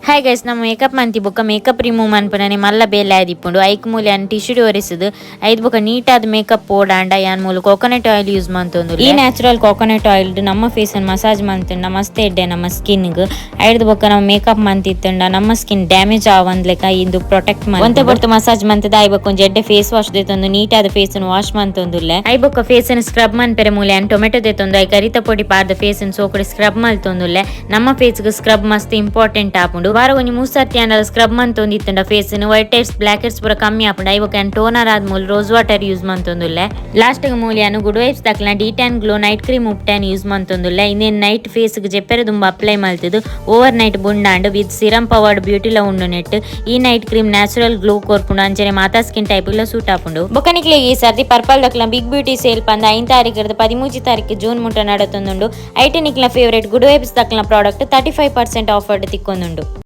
Hi guys, ನಮ್ಮ make-up ಮಂತಿ ಬೊಕ್ಕ make-up remove ಮನ್ಪುನನೆ ಮಲ್ಲ ಬೇಲೆ ಆದಿಪ್ಪುಂಡು. ಐಕ್ ಮೂಲ ಯಾನ್ ಟಿಶ್ಯೂ ಒರೆಸುದು, ಐದ್ ಬೊಕ್ಕ ನೀಟಾದ ಮೇಕಪ್ ಪೋಡಾಂಡ ಯಾನ್ ಮೂಲು ಕೋಕೋನಟ್ ಆಯಿಲ್ ಯೂಸ್ ಮಂತೊಂದು. ಈ ನ್ಯಾಚುರಲ್ ಕೋಕೋನಟ್ ಆಯಿಲ್ ನಮ್ಮ ಫೇಸ್ ಮಸಾಜ್ ಮಂತುಂಡ ಮಸ್ತ್ ಎಡ್ಡೆ ನಮ್ಮ ಸ್ಕಿನ್ ಗ್. ಐಡ್ದ್ ಬೊಕ್ಕ ನಮ್ಮ ಮೇಕಪ್ ಮಂತಿತ್ತುಂಡ ನಮ್ಮ ಸ್ಕಿನ್ ಡ್ಯಾಮೇಜ್ ಆವಂದ್ಲೆಕ ಇಂದು ಪ್ರೊಟೆಕ್ಟ್. ಒಂತೆ ಪೊರ್ತು ಮಸಾಜ್ ಮಂತದ I ಬೊಕ್ಕ ಒಂಜಿ ಎಡ್ಡೆ ಫೇಸ್ ವಾಶ್ ದೆತ್ತೊಂದು ನೀಟಾದ ಫೇಸ್ ವಾಶ್ ಮಂತೊಂದುಲ್ಲೆ. I ಬೊಕ್ಕ ಫೇಸ್ ಸ್ಕ್ರಬ್ ಮನ್ಪೆರೆ ಮೂಲೆ ಯಾನ್ ಟೊಮೆಟೊ ದೆತ್ತೊಂದು, I ಕರಿತ ಪೊಡಿ ಪಾರ್ದ ಫೇಸ್ ಸೋಕುಡು ಸ್ಕ್ರಬ್ ಮಲ್ತೊಂದುಲ್ಲೆ. ನಮ್ಮ ಫೇಸ್ ಗ್ ಸ್ಕ್ರಬ್ ಮಸ್ತ್ ಇಂಪಾರ್ಟೆಂಟ್ ಆಪುಂಡು. ವಾರ ಒಂಜಿ 3 ಸರ್ತಿ ಆಂಡಲ ಸ್ಕ್ರಬ್ ಮಂತೊಂದಿತ್ತುಂಡ face whiteheads, blackheads ಪೂರ ಕಮ್ಮಿ ಆಪುಂಡು. I ಬೊಕ್ಕ ಟೋನರ್ ಆದ್ ಮೂಲು ರೋಸ್ ವಾಟರ್ ಯೂಸ್ ಮಂತೊಂದುಲ್ಲೆ. ಲಾಸ್ಟ್ ಗ್ ಮೂಲು ಯಾನ್ ಗುಡ್ ವೈಬ್ಸ್ ದಕ್ಲೆನ de tan glow night cream ubtan use ಮಂತೊಂದುಲ್ಲೆ. ಇಂದೇನ್ ನೈಟ್ ಫೇಸ್ ಗ್ ಜೆಪ್ಪೆರೆ ದುಂಬು ಅಪ್ಲೈ ಮಲ್ತದು ಓವರ್ ನೈಟ್ ಬುಂಡಾಂಡ್ ವಿತ್ ಸಿರಮ್ ಪವರ್ಡ್ ಬ್ಯೂಟಿಲ ಉಂಡು ನೆಟ್. ಈ ನೈಟ್ ಕ್ರೀಮ್ ನ್ಯಾಚುರಲ್ ಗ್ಲೋ ಕೊರ್ಪುಂಡು, ಅಂಚನೆ ಮಾತಾ ಸ್ಕಿನ್ ಟೈಪ್ ಲ ಸೂಟ್ ಆಪುಂಡು. ಬೊಕ್ಕ ನಿಕ್ಲೆ ಈ ಸರ್ತಿ ಪರ್ಪಲ್ ದಕ್ಲ ಬಿಗ್ ಬ್ಯೂಟಿ ಸೇಲ್ ಪಂದ 5 ತಾರೀಕು 13 ತಾರೀಕು ಜೂನ್ ಮುಟ್ಟ ನಡತೊಂದುಂಡು. ಐಟ್ ನಿಕ್ಲ ಫೇವರೇಟ್ ಗುಡ್ ವೈಬ್ಸ್ ದಕ್ಲ ಪ್ರಾಡಕ್ಟ್ 35% ಆಫರ್ ತಿಕ್ಕೊಂದುಂಡು.